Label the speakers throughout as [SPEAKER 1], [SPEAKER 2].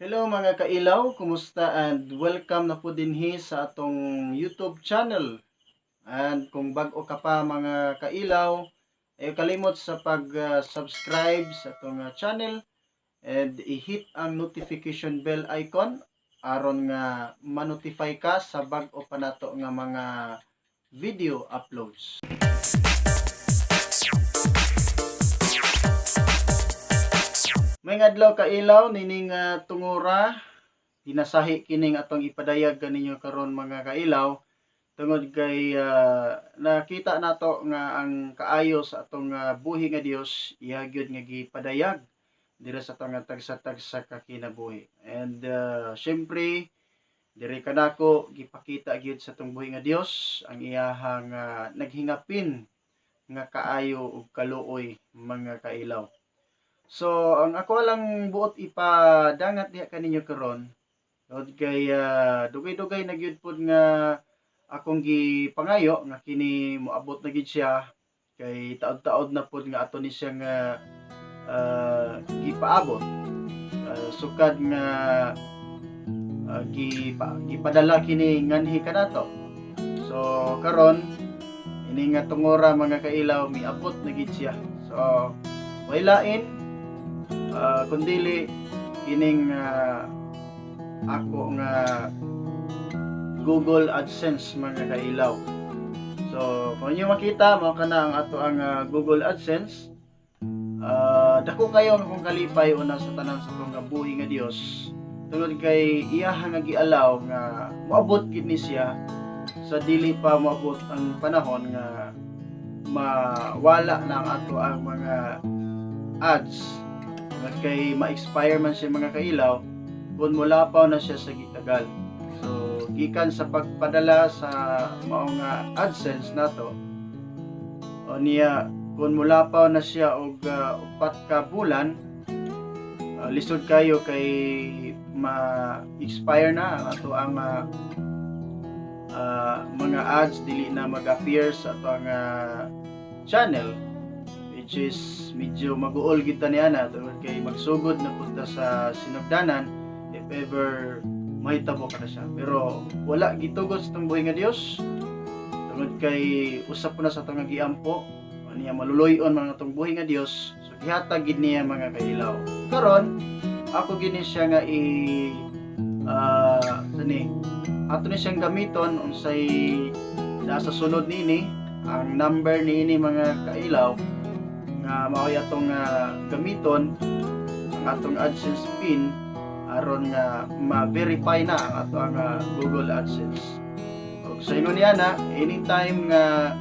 [SPEAKER 1] Hello mga kailaw, kumusta and welcome na po dinhi sa atong YouTube channel. And kung bag-o ka pa, mga kailaw, ay kalimot sa pag-subscribe sa atong channel and i-hit ang notification bell icon aron nga ma-notify ka sa bag-o pa nato nga mga video uploads. May adlaw, kailaw, nining tungura dinasahi kining atong ipadayag kaninyo karon, mga kailaw, tungod kay nakita nato nga ang kaayo sa atong buhi nga Dios iya gyud nga gipadayag dira sa atong tagsa-tagsa ka kinabuhi. And syempre diri kanako gipakita gyud sa atong buhi nga Dios ang iyahang naghingapin nga kaayo ug kaluoy, mga kailaw. So, ang ako lang buot ipadangat diha kaninyo karon, tungod kay dugay-dugay na gyud pod nga akong gipangayo nga kini moabot na gyud siya, kay taod-taod na pod nga ato ni siya nga gipaabot. Sukad nga gipadala kini nganhi kanato. So karon ini nga tungora, mga kailaw, miabot na gyud siya. So way lain kundili kining ako nga Google AdSense, mga kailaw. So kung inyo makita, mao kana ang ato ang Google AdSense. Dako kayo ang akong kalipay una sa tanan sa atong nga buhi nga Dios tungod kay iya nga gialaw nga moabot gid ni siya sa dili pa moabot ang panahon nga mawala na ang ato ang mga ads. Tungod kay ma-expire man siya, mga kailaw, kung mulapaw na siya sa gitagal. So gikan sa pagpadala sa maong AdSense nato o niya, kung mulapaw na siya og 4 ka bulan, lisod kayo kay ma-expire na ang ato ang mga ads, dili na mag-appear sa ato ang channel, which is medyo maguol kita niya na tungod kay magsugod na punta sa sinugdanan if ever mahitabo ka na siya. Pero wala gitugot sa atong buhi nga Dios tungod kay usap po na sa atong giampo niya, maluloy-on mga atong buhi nga Dios. So gihatag gid niya, mga kailaw. Karon ako gini siya nga i sani ato ni siyang gamiton unsay nasa sulod niini ang number niini, mga kailaw, nga mao'y atong gamiton ang atong AdSense PIN aron nga ma-verify na ang ato ang Google AdSense. Og sa ingon niya na anytime nga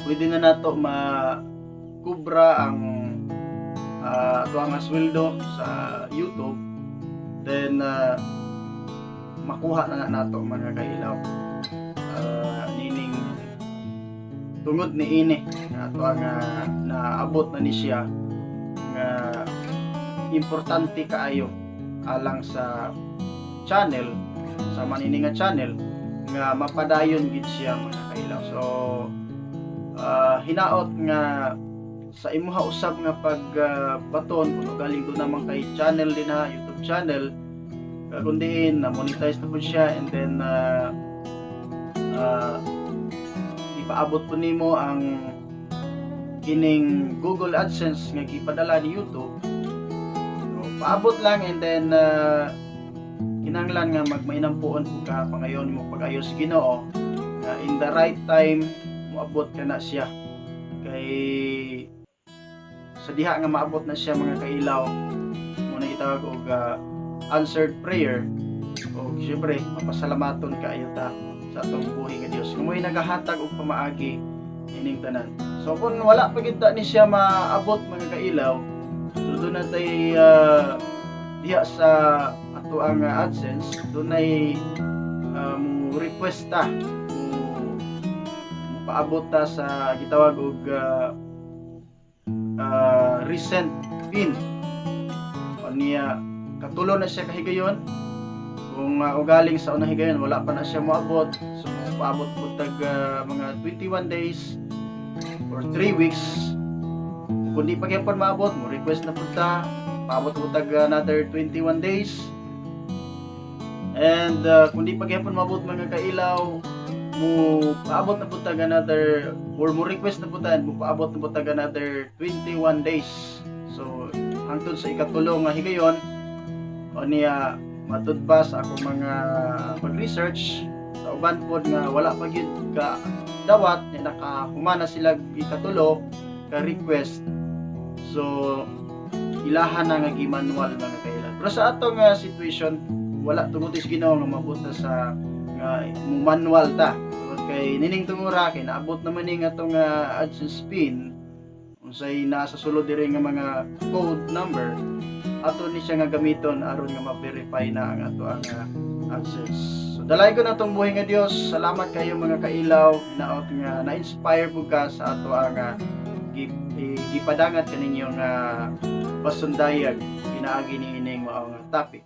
[SPEAKER 1] pwede na nato ma-kubra ang ato ang sweldo sa YouTube, then makuha na nato, mga kailaw, nining tungod ni ini nga ato ang naabot na ni siya nga importante kaayo alang sa channel, sa manini nga channel, nga mapadayon gid siya, mga kailaw. So hinaot nga sa imuha usab nga pagbaton, kung galing do naman kay channel din ha, YouTube channel, kundiin na monetize na po siya and then ipaabot po nimo ang kining Google AdSense nga gipadala ni YouTube. So, paabot lang and then kinahanglan nga magmainampuon po ka, pangayon mo pag-ayo sa Ginoo nga in the right time moabot ka na siya. Kay sa diha nga maabot na siya, mga kailaw, mo na gitawag og answered prayer. O syempre mapasalamaton kaayo ta sa atong buhi nga Dios kung mo'y nagahatag og pamaagi ining tanan. So kung wala pa gid ta ni siya maabot, mga kailaw, so doon na tay diha sa ato ang AdSense, dunay mo request ta, mo paabot ta sa gitawag og recent pin. O niya katulo na siya kahigayon. Kung ugaling sa unang higayon wala pa na siya moabot, so paabot po tag mga 21 days or 3 weeks. Kung di pa gyapon maabot, mo request na pud ta, paabot po tag another 21 days. And kung di pa gihapon maabot, mga kailaw, mo paabot na pud tag another or mo request na pud ta, mo paabot na pud tag another 21 days. So hangtod sa ikatulo nga higayon o niya, matud ba sa akong mga pag-research sa uban pod nga wala pa gyud ka dawat nga nakahumana sila ikatulo ka request, so ilahan na nga gi-manual, mga kailaw. Pero sa atong situation, wala, tuguti sa Ginoo nga maabot na sa nga mo manual ta, tungod kay nining tungura kay naabot naman ning atong AdSense PIN, unsay naa sa sulod diri nga mga code number, ato ni siya nga gamiton aron nga ma-verify na ang ato ang AdSense. So dalaygon atong buhi nga Dios. Salamat kayo, mga kailaw. Hinaot nga na-inspire pud ka sa ato ang gipadangat kaninyo nga pasundayag pinaagi ni ining mao nga topic.